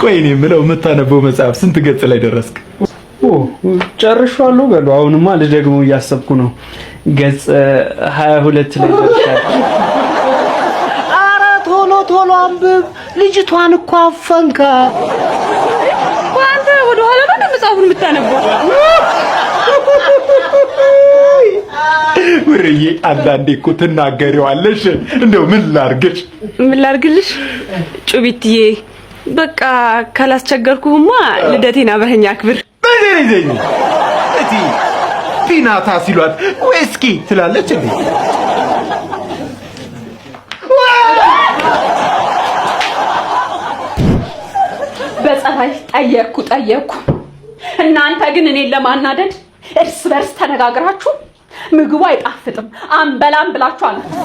ቆይ እኔ የምለው የምታነበው መጽሐፍ ስንት ገጽ ላይ ደረስክ? ኦ ጨርሻለሁ። በሉ አሁንማ ልደግመው እያሰብኩ ነው። ገጽ 22 ላይ ደርሻለሁ። ኧረ ቶሎ ቶሎ አንብብ፣ ልጅቷን እኮ አፈንካት። አንተ ወደ ኋላ ነው መጽሐፉን የምታነበው? ውርዬ አንዳንዴ እኮ ትናገሪዋለሽ። እንደው ምን ላርግሽ? ምን ላርግልሽ ጩቢትዬ? በቃ ካላስቸገርኩህማ ልደቴን አብረኸኝ አክብር። በዘኝ እቲ ፒናታ ሲሏት ዌስኪ ትላለች እንዴ? በጸባይ ጠየቅኩ ጠየቅኩ። እናንተ ግን እኔን ለማናደድ እርስ በርስ ተነጋግራችሁ ምግቡ አይጣፍጥም አንበላም ብላችሁ አላችሁ።